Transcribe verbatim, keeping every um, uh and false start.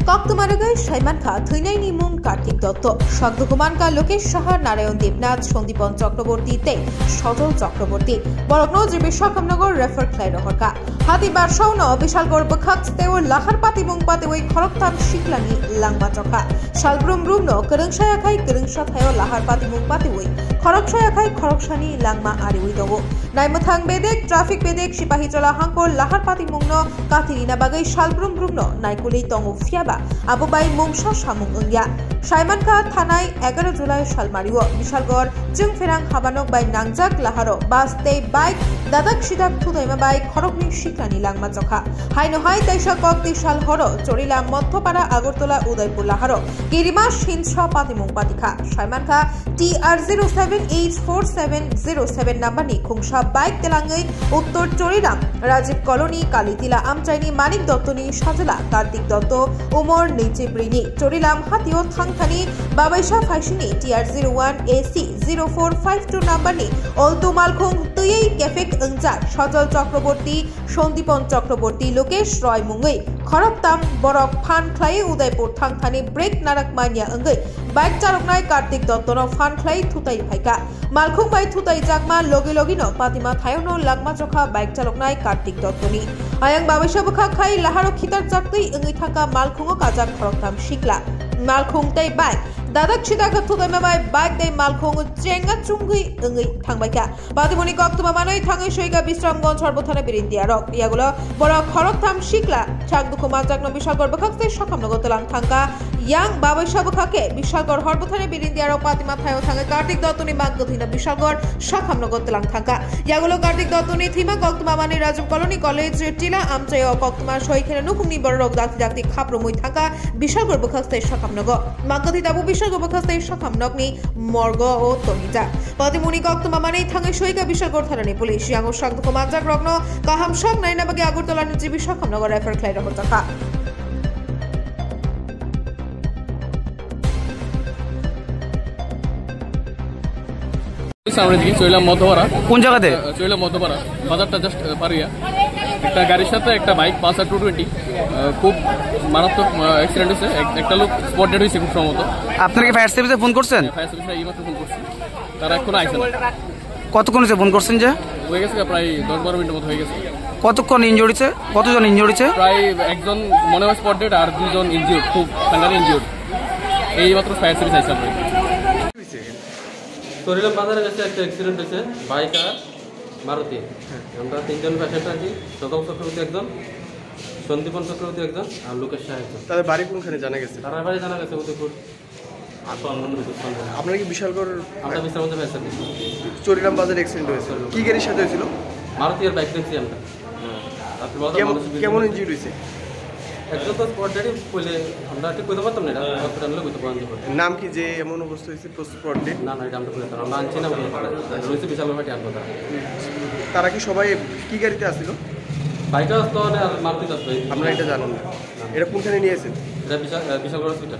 Koktwma rwgwi saimankha thwinaini mung Kartik Dotto, sakdukhu mankha Lokesh Saha, Narayan Debnath, Sandipon Chakraborty tei Sajal Chakraborty. Borokno G B Sakamnagar refer khlai rohorkha. Hati barsauno Bishalgarh bwkhak teibo lahar patimung patiwi khoroktham siklani langma chokha. Salbrum brumno kwrwngsa yakhai kwrwngsa thaio lahar patimung patiwi khoroksa yakhai khoroksani langma ariwi tongo. Naimwthang bedek, traffic bedek, Sipahijola hangkor lahar patimungno kathirina bagwi salbrum brumno naikolwi tongo, phiyaba abo bai mungsa samung wngya. Saimankha thanai egaroh July salmario Bishalgarh Chwngpherang habanok bai nangjak laharo bus tei bike dadak sidak thuthaima bai khoroknwi siklani langma chokha. Haino hai taisa kok tei sal horo Chorilam, Mothopara, Agartala, Udaipur laharo kirima sinsa patimung patikha. Saimankha T R zero seven H four seven zero seven number ni khungsa bike telangwi Uttor Chorilam, Rajiv Colony, Kalitila amchaini Manik Dottoni sajla Kartik Dotto, umor nwichi brini, Chorilam hatio thangthani babaisa phaisini T R zero one A C zero four five two number ni Alto malkhung twiwi kefek wngjak Sajal Chakraborty, Sandipon Chakraborty, Lokesh Roy mungwi khoroktham borok phan khlaiwi Udaipur thangthani brake narak manya wngwi bike charoknai Kartik Dottono phan khlai thutai phaikha. Malkhung bai thutai jakma logi logino patima thayono langma chokha bike charoknai Kartik Dottoni. Ayang babaisa bwkhak khai laharo khitar chaktwi wngwi thangkha malkhungo kajak khoroktham sikla. Malkhung tei bike dadak sidak thutaima bai bike tei malkhung chenga chungwi wngwi thangbaikha. Patimungni koktwma manwi thangwi soika Bisramganj Horbothana Birindiyarok. Yagulo borok khoroktham sikla chak dukhu manjakno Bishalgarh bwkhak tei sakhamnogo twlang thangkha. Yang babaisa bwkhak khe Bishalgarh Horbothana Birindiyarok patima thaio thangwi Kartik Dottoni mang kwthwino Bishalgarh sakhamnogo twlang thangkha. Yagulo Kartik Dottoni thwima koktwma manwi Rajiv Colony College Tila amchaio koktwma soi kheno nukhungni bororok dakti dakti khaprumwi thangkha Bishalgarh bwkhak tei sakhamnogo. Mang kwthwi tabuk Bishalgarh bwkhak tei sakhamnokni morgo o tongjak. Patimungni koktwma manwi thangwi soika Bishalgarh thanani police. Yango sakdukhu manjakrokno kaham sak naina bagwi Agartalani G B sakhamnogo refer khlai rohorjakha. সামনের দিকে চইলাম মধ্যপাড়া। কোন জায়গাতে? আহ, চইলাম মধ্যপাড়া, বাজারটা জাস্ট পার হইয়া একটা গাড়ির সাথে একটা বাইক পালসার টু টোয়েন্টি খুব মারাত্মক অ্যাক্সিডেন্ট হয়েছে। এক- একটা লোক স্পট ডেড হয়েছে খুব সম্ভবত। আপনারা কি ফায়ার সার্ভিসে ফোন করছেন? ফায়ার সার্ভিসে এইমাত্র ফোন করছি, তারা এখনো আইসে না। কতক্ষণ হয়েছে ফোন করছেন যে? হয়ে গেছে প্রায় দশ বারো মিনিটের মতো হয়ে গেছে। কতক্ষণ ইনজুরি হয়েছে? কতজন ইনজুরি হয়েছে? প্রায় একজন মনে হয় স্পট ডেড আর দুজন ইনজিউর্ড, খুব সাংঘাতিক ইনজিউর্ড। এইমাত্র ফায়ার সার্ভিস আইসে আমরা। চরিলাম বাজারে গেছে, একটা অ্যাক্সিডেন্ট হয়েছে, বাইক আর মারুতি। আমরা তিনজন পেশেন্ট আছি, সদম চক্রবর্তী একজন, সন্দীপন চক্রবর্তী একজন আর লোকেশ শাহ একজন। তাদের বাড়ি কোনখানে জানা গেছে? তারা বাড়ি জানা গেছে উদয়পুর। আপনারা কি বিশালগড়? আমরা বিশালগঞ্জে পেয়েছি। চরিলাম বাজারে অ্যাক্সিডেন্ট হয়েছিল, কি গাড়ির সাথে হয়েছিল? মারুতি আর বাইক দেখছি আমরা। তারপরে বলতে কেমন মানুষ কেমন ইনজিউরি হয়েছে? একজন তো স্পট ডেডই, বলে আমরা ঠিক করতে পারতাম না, এটা হসপিটালে করতে পারতাম না। নাম কি যে এমন অবস্থা হয়েছে? Spot dead? না, না, এটা আমরা খুলে দিতাম। আমরা আনছি না, আমরা রয়েছে বিশাল মাটি আনবো তারা। তারা কি সবাই কি গাড়িতে আসছিল? বাইকে আসতো না, আর মারুতিতে আসতো। আমরা এটা জানি না। এটা কোনখানে নিয়ে এসেছেন? এটা বিশাল, আহ, বিশালগড় হসপিটাল।